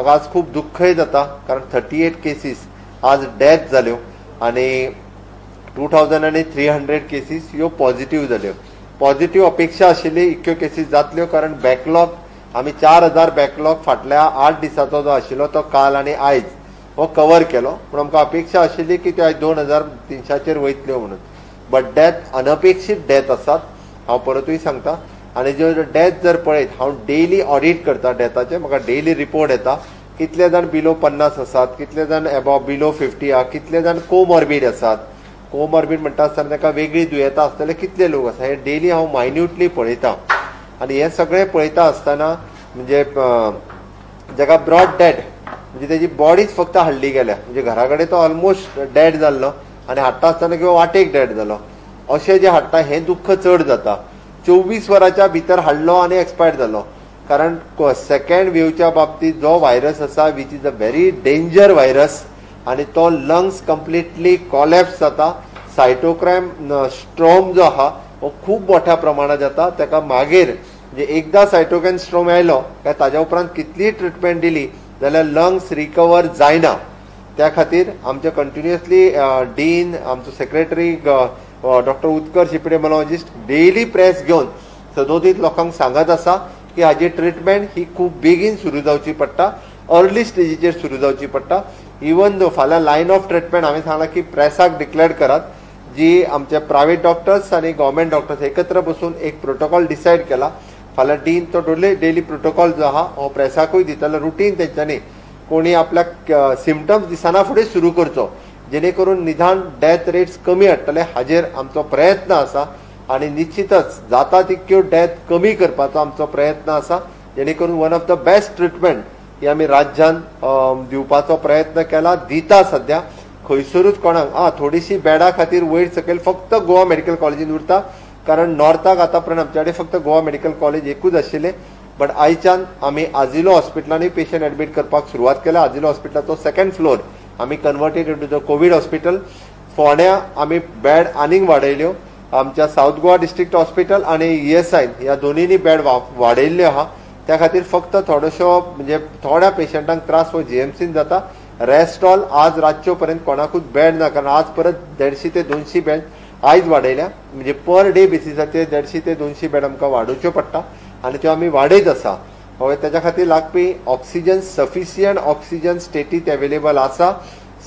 म्हाका आज खूब दुख्खय जाता कारण 38 केसीस आज डेथ जाल्यो आनी 2300 केसीस ह्यो पॉझिटिव्ह जाल्यो. पॉझिटिव्ह अपेक्षा आशिल्ली इतक्यो केसीस जातल्यो कारण बॅकलॉग आमी 4000 बॅकलॉग फाटल्या 8 दिसाचो जो आशिल्लो तो काल आनी आयज हो कवर केलो, पूण आमकां अपेक्षा आशिल्ली की त्यो आयज 2300चेर वयतल्यो म्हणून. बट डेथ अनपेक्षीत डेथ आसात, हांव परतूय सांगता. आनी ज्यो डेथ जर पळयत, हांव डेली ऑडिट करता डेथाचे, म्हाका डेली रिपोर्ट येता कितले जाण बिलो 50 आसात, कितले जाण एबोव बिलो 50 आहा, कितले जाण कोमॉर्बीड आसात. कोमॉर्बीड म्हणटा आसतना ताका वेगळी दुयेंतां आसतले कितले लोक आसा हे डेली हांव मायन्युटली पळयता. आनी हें सगळें पळयता आसतना म्हणजे जाका ब्रॉड डेड म्हणजे तेजी बॉडीच फक्त हाडली गेल्या, म्हणजे घरा कडेन तो ऑलमोस्ट डेड जाल्लो आनी हाडटा आसतना किंवा वाटेक डेड जालो, अशें जे हाडटा हें दुख्ख चड जाता. 24 वरांच्या भितर हाडलो आनी एक्सपायर जालो, कारण सेकंड वेवच्या बाबतींत जो व्हायरस आसा which is a very danger virus आनी तो लंग्स कंप्लिटली कॉलॅप्स जाता. सायटोक्रायम स्ट्रोम जो आहा हो खूब मोठ्या प्रमाणात जाता. ताका मागीर म्हणजे एकदां सायटोकायन स्ट्रोम आयलो काय ताज्या उपरांत कितलीय ट्रिटमेंट दिली जाल्यार लंग्स रिकवर जायना. त्या खातीर आमचे कंटिन्युअसली डीन, आमचो secretary doctor Utkarsh epidemiologist daily press घेवन सदोदीत लोकांक सांगत आसा की हाजी ट्रिटमेंट ही खूब बेगीन सुरू जावची पडटा, अर्ली स्टेजीचेर सुरू जावची पडटा. इवन दो फाल्यां लायन ऑफ ट्रिटमेंट हांवें सांगलां की प्रेसाक डिक्लेअर करात, जी आमचे प्रायवेट डॉक्टर्स आनी गव्हर्मेंट डॉक्टर्स एकत्र बसून एक प्रोटोकॉल डिसायड केला. फाल्यां डीन तो डेली प्रोटोकॉल जो आहा हो प्रेसाकूय दितलो. रुटीन तेंच्यांनी कोणी आपल्याक सिमटम्स दिसना फुडें सुरू करचो, जेणे करून निदान डेथ रेट्स कमी हाडटले हाजेर आमचो प्रयत्न आसा. आनी निश्चितच जाता तितक्यो डेथ कमी करपाचो आमचो प्रयत्न आसा, जेणे करून one of the best treatment ही आमी राज्यान दिवपाचो प्रयत्न केला, दिता सद्या. खंयसरूच कोणाक आं थोडीशी बेडा खातीर वयर सकयल फक्त गोवा मेडिकल कॉलेजीन उरता, कारण नॉर्थाक आतां पर्यंत आमचे कडेन फक्त गोवा मेडिकल कॉलेज एकूच आशिल्लें. बट आयच्यान आमी आजिलो हॉस्पिटलांनी पेशंट एडमीट करपाक सुरवात केल्या. आजिलो हॉस्पिटलाचो सेकंड फ्लोर आमी converted into the covid hospital. फोंड्या आमी बेड आनीक वाडयल्यो. आमच्या सावथ गोवा डिस्ट्रिक्ट हॉस्पिटल आनी ESI ह्या दोनींनी बेड वाडयल्ल्यो आहा. त्या खातीर फक्त थोडोशो म्हणजे थोड्या पेशंटांक त्रास हो GMCन जाता. रेस्ट ऑल आज रातच्यो पर्यंत कोणाकूच बेड ना, कारण आज परत 150 ते 200 बेड आयज वाडयल्या, म्हणजे पर डे बेसिसाचेर 150 ते 200 बेड आमकां वाडोवच्यो पडटा आनी त्यो आमी वाडयत आसा. हय, ताच्या खातीर लागपी ऑक्सिजन, सफिशियंट ऑक्सिजन स्टेटीत एवेलेबल आसा,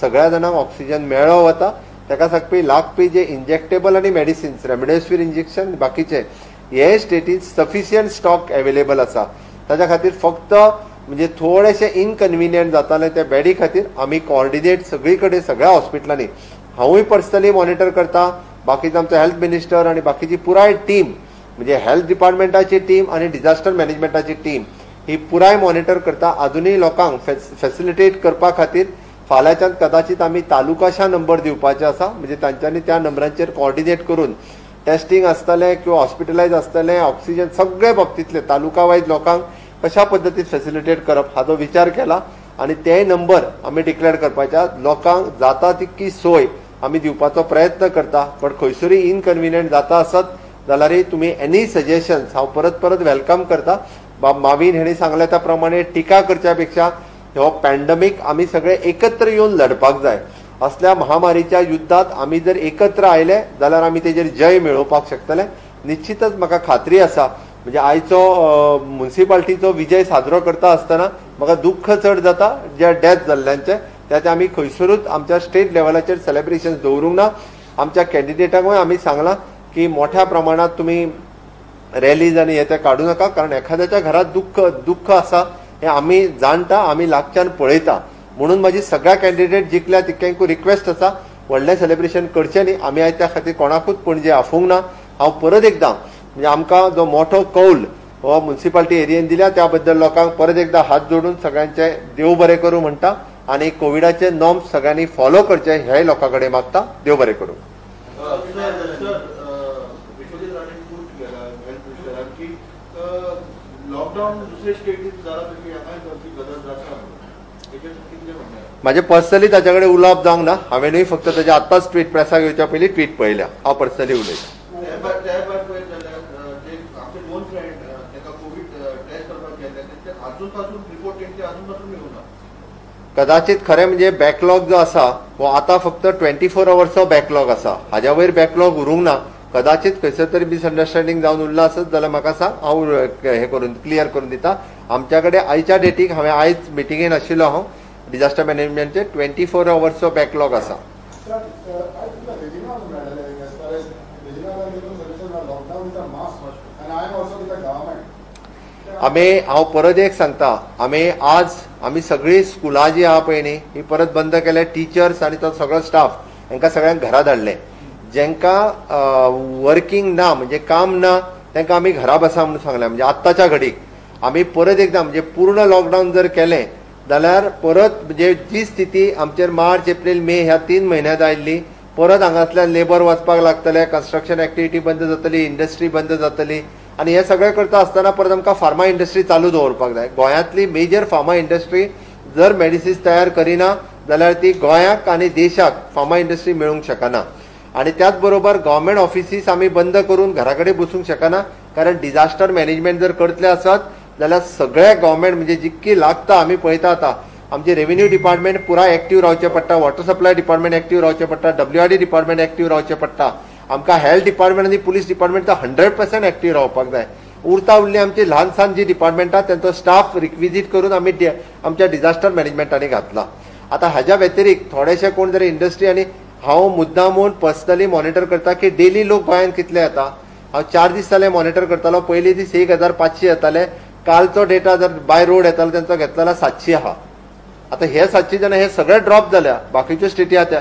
सगळ्या जाणांक ऑक्सिजन मेळो वता. ताका सांगपी लागपी जे इंजेक्टेबल आनी मेडिसिन्स, रेमडेसिवीर इंजेक्शन बाकीचे हे स्टेटीत सफिशियंट स्टॉक एवेलेबल आसा. ताच्या खातीर फक्त म्हणजे थोडेशें इनकन्विनियंट जातालें त्या बेडी खातीर आमी कॉर्डिनेट सगळी कडेन सगळ्या हॉस्पिटलांनी, हांवूय पर्सनली मॉनिटर करता, बाकीचो आमचो हेल्थ मिनिस्टर आनी बाकीची पुराय टीम म्हणजे हेल्थ डिपार्टमेंटाची टीम आनी डिझास्टर मॅनेजमेंटाची टीम ही पुराय मॉनिटर करता. आजुनूय लोकांक फेसिलिटेट करपा खातीर फाल्यांच्यान कदाचित आमी तालुकाशा नंबर दिवपाचे आसा, म्हणजे तांच्यांनी त्या नंबरांचेर कॉर्डिनेट करून टेस्टिंग आसतलें किंवा हॉस्पिटलायज आसतलें, ऑक्सिजन सगळे बाबतींतले तालुका वायज लोकांक कशा पद्दतीन फेसिलिटेट करप हाचो विचार केला आनी ते नंबर आमी डिक्लेअर करपाचे. लोकांक जाता तितकी सोय आमी दिवपाचो प्रयत्न करता, बट खंयसरूय इनकन्विनियंट जाता आसत जाल्यारय तुमी एनी सजेशन्स हांव परत परत welcome करता. बाब मावीन हेणी सांगलें त्या प्रमाणे टिका करच्या पेक्षा हो पॅन्डमीक आमी सगळे एकत्र येवन लढपाक जाय. असल्या महामारीच्या युद्धात आमी जर एकत्र आयले जाल्यार आमी तेजेर जय मेळोवपाक शकतले. निश्चितच म्हाका खात्री आसा, म्हणजे आयचो मुन्सिपाल्टीचो विजय साजरो करता आसतना म्हाका दुख्ख चड जाता ज्या डेथ जाल्ल्यांचे, त्याचे आमी खंयसरूच आमच्या स्टेट लेवलाचेर सेलेब्रेशन दवरूंक ना. आमच्या कॅन्डिडेटांकूय आमी सांगलां की मोठ्या प्रमाणात तुमी रॅलीज आनी हे ते काडूं नाका, कारण एखाद्याच्या घरात दुख्ख आसा हे आमी जाणटा, आमी लागच्यान पळयता. म्हणून म्हाजी सगळ्या कॅन्डिडेट जिखल्या तितक्यांकूय रिक्वेस्ट आसा व्हडलें सेलेब्रेशन करचें न्ही. आमी आयज त्या खातीर कोणाकूच पणजे आफोवंक ना. हांव परत एकदां म्हणजे आमकां जो मोठो कौल हो मुन्सिपाल्टी एरियेन दिल्या त्या बद्दल लोकांक परत एकदां हात जोडून सगळ्यांचे देव बरें करूं म्हणटा आनी कोविडाचे नॉर्म्स सगळ्यांनी फॉलो करचे हेय लोकां कडेन मागता. देव बरें करूं. म्हाजें पर्सनली ताच्या कडेन उलोवप जावंक ना, हांवेनूय फक्त ताच्या आत्ताच ट्वीट प्रेसाक येवच्या पयलीं ट्वीट पळयल्या. हांव पर्सनली उलयतां. आमचे दोन फ्रेंड ताका कोवीड टेस्ट करपाक गेल्ले, तेंचे अजून पासून रिपोर्ट तेंचे अजून पासून मेळूंक ना. कदाचित खरें म्हणजे बॅकलॉग जो आसा हो आतां फक्त 24 अवर्सचो बॅकलॉग आसा, हाज्या वयर बॅकलॉग उरूंक ना. कदाचित खंयसर तरी मिसअंडरस्टँडींग जावन उरलां आसत जाल्यार म्हाका सांग, हांव हें करून क्लियर करून दिता. आमच्या कडेन आयच्या डेटीक, हांवें आयज मिटिंगेन आशिल्लो हांव डिजास्टर मॅनेजमेंटचे, 24 अवर्सचो बॅकलॉग आसा. आमी हांव परत एक सांगता, आमी आज आमी सगळीं स्कुलां जी आहा पळय न्ही ही परत बंद केले. टिचर्स आनी तो सगळो स्टाफ हांकां सगळ्यांक घरा धाडले. जेंकां वर्किंग ना म्हणजे काम ना तांकां आमी घरा बसा म्हणून सांगलें. म्हणजे आत्ताच्या घडीक आमी परत एकदां म्हणजे पूर्ण लॉकडावन जर केलें जाल्यार परत म्हणजे जी स्थिती आमचेर मार्च एप्रील मे ह्या 3 म्हयन्यांत आयिल्ली, परत हांगांतल्यान लेबर वचपाक लागतले, कन्स्ट्रक्शन एक्टिविटी बंद जातली, इंडस्ट्री बंद जातली. आनी हे सगळें करता आसतना परत आमकां फार्मा इंडस्ट्री चालू दवरपाक जाय. गोंयांतली मेजर फार्मा इंडस्ट्री जर मेडिसिन्स तयार करिना जाल्यार ती गोंयाक आनी देशाक फार्मा इंडस्ट्री मेळूंक शकना. आनी त्याच बरोबर गव्हर्मेंट ऑफिसीस आमी बंद करून घरा कडेन बसूंक शकना, कारण डिजास्टर मॅनेजमेंट जर करतले आसत जाल्यार सगळे गव्हर्मेंट म्हणजे जितकी लागता आमी पळयता आतां आमचे रेव्हेन्यू डिपार्टमेंट पुराय एक्टीव रावचें पडटा, वॉटर सप्लाय डिपार्टमेंट एक्टीव रावचें पडटा, डब्ल्यूआरडी डिपार्टमेंट एक्टीव रावचें पडटा, आमकां हेल्थ डिपार्टमेंट आनी पुलीस डिपार्टमेंट तर 100% एक्टीव रावपाक जाय. उरता उरली आमची ल्हान सान जी डिपार्टमेंटां तेंचो स्टाफ रिक्विजीट करून आमी आमच्या डिजास्टर मॅनेजमेंटांनी घातला. आतां हाज्या व्यतिरिक्त थोडेशे कोण जरी इंडस्ट्री, आनी हांव मुद्दामून पर्सनली मॉनिटर करता की डेली लोक गोंयांत कितले येता. हांव 4 दीस जाले मॉनिटर करतालो, पयले दीस 1500 येताले, कालचो डेटा जर बाय रोड येतालो तेंचो घेतलेलो 700 आहा. आतां हे 700 जाणां हे सगळे ड्रॉप जाल्या, बाकीच्यो स्टेटी आतां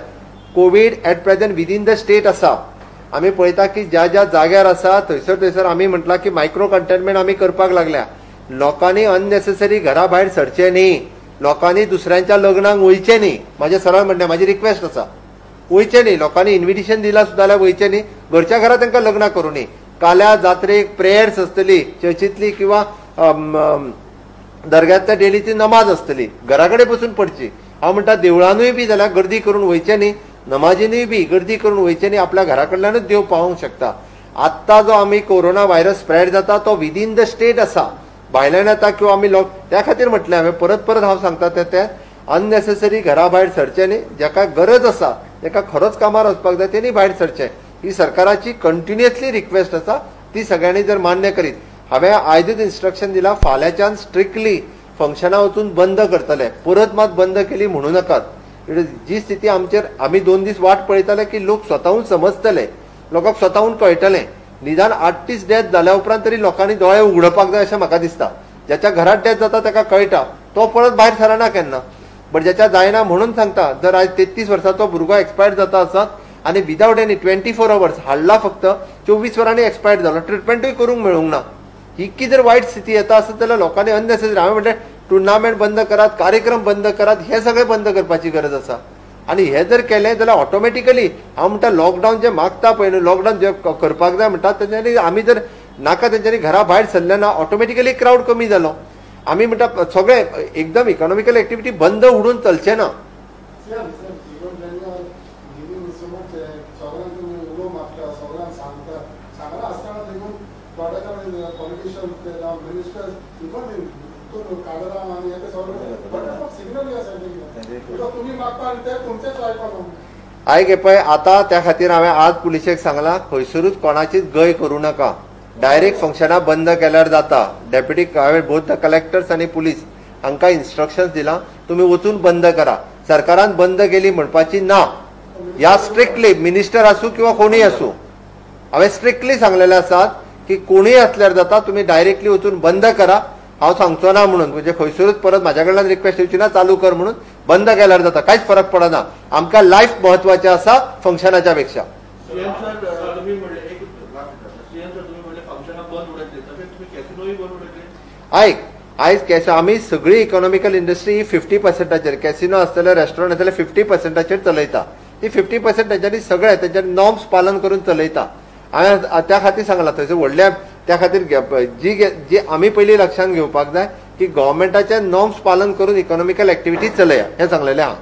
Covid at present within the state आसा. आमी पळयता की ज्या ज्या जाग्यार आसा थंयसर थंयसर आमी म्हटलां की मायक्रो कंटेनमेंट आमी करपाक लागल्या. लोकांनी अननेसेसरी घरा भायर सरचें न्ही, लोकांनी दुसऱ्यांच्या लग्नाक वयचें न्ही. म्हाजें सरळ म्हणणें, म्हाजी रिक्वेस्ट आसा, वयचें न्ही. लोकांनी इन्विटेशन दिलां सुद्दां जाल्यार वयचें न्ही, घरच्या घरा तांकां लग्नां करूं न्ही. काल्या जात्रेक प्रेयर्स आसतली चर्चींतली किंवा दर्ग्यांतल्या डेली ती नमाज आसतली, घरा कडेन बसून पडची. हांव म्हणटा देवळानूय बी जाल्यार गर्दी करून वयचें न्ही, नमाजीनूय बी गर्दी करून वयचें न्ही, आपल्या घरा कडल्यानूच देव पावोवंक शकता. आत्तां जो आमी कोरोना व्हायरस स्प्रेड जाता तो विदीन the state आसा, भायल्यान येता किंवा आमी लोक, त्या खातीर म्हटलें हांवें परत परत हांव सांगता तें तें अननेसेसरी घरा भायर सरचें न्ही. जाका गरज आसा, जाका खरोच कामार वचपाक जाय तेणी भायर सरचें. ही सरकाराची कंटिन्युअसली रिक्वेस्ट आसा, ती सगळ्यांनी जर मान्य करीत. हांवें आयजूच इन्स्ट्रक्शन दिलां, फाल्यांच्यान स्ट्रिक्टली फंक्शनां वचून बंद करतले, परत मात बंद केली म्हणू नाकात. जी स्थिती आमचेर आमी 2 दीस वाट पळयताले की लोक स्वताहून समजतले, लोकांक स्वताहून कळटलें. निदान 38 डेथ जाल्या उपरांत तरी लोकांनी दोळे उगडपाक जाय अशें म्हाका दिसता. ज्याच्या घरात डेथ जाता ताका कळटा, तो परत भायर सरना केन्ना, बट ज्याच्या जायना म्हणून सांगता. जर आयज 33 वर्साचो भुरगो एक्सपायर जाता आसत आनी विदावट एनी 24 अवर्स हाडला, फक्त 24 वरांनी एक्सपायर जालो, ट्रिटमेंटूय करूंक मेळूंक ना, इतकी जर वायट स्थिती येता आसत जाल्यार लोकांनी अननेसेसरी, हांवें म्हणलें टुर्नामेंट बंद करात, कार्यक्रम बंद करात, हे सगळें बंद करपाची गरज आसा. आनी हे जर केलें जाल्यार ऑटोमॅटिकली हांव म्हणटा लॉकडावन जे मागता पळय न्हू, लॉकडावन जे करपाक जाय म्हणटा तेंच्यांनी आमी जर नाका तेंच्यांनी घरा भायर सरले ना, ऑटोमॅटिकली क्रावड कमी जालो. आमी म्हणटा सगळें एकदम इकॉनॉमिकल एक्टिविटी बंद उडून चलचें ना. आयक पळय आतां त्या खातीर हांवें आज पुलिशेक सांगलां, खंयसरूच कोणाचीच गय करूं नाका, डायरेक्ट फंक्शनां बंद केल्यार जाता. डेप्युटी हांवें बोथ the collectors आनी पुलीस हांकां इन्स्ट्रक्शन्स दिलां, तुमी वचून बंद करा. सरकारान बंद केली म्हणपाची ना, ह्या स्ट्रिक्टली मिनिस्टर आसूं किंवा कोणूय आसूं, हांवें स्ट्रिक्टली सांगलेलें आसात की कोणूय आसल्यार जाता, तुमी डायरेक्टली वचून बंद करा. हांव सांगचो ना म्हणून, म्हणजे खंयसरूच परत म्हाज्या कडल्यान रिक्वेस्ट येवची ना चालू कर म्हणून, बंद केल्यार जाता, कांयच फरक पडना. आमकां लायफ म्हत्वाचें आसा फंक्शनाच्या पेक्षा. आयक, आयज कॅसिनो आमी सगळी इकॉनॉमिकल इंडस्ट्री 50%चेर, कॅसिनो आसतले, रेस्टॉरंट आसतले, 50%चेर चलयता. ती 50% तेंच्यांनी सगळे तेंच्यांनी नॉर्म्स पालन करून चलयता. हांवें त्या खातीर सांगलां थंयसर व्हडल्या, त्या खातीर जी जी आमी पयलीं लक्षांत घेवपाक जाय की गव्हर्मेंटाचे नॉर्म्स पालन करून इकॉनॉमिकल एक्टिविटी चलया, हें सांगलेलें आहा.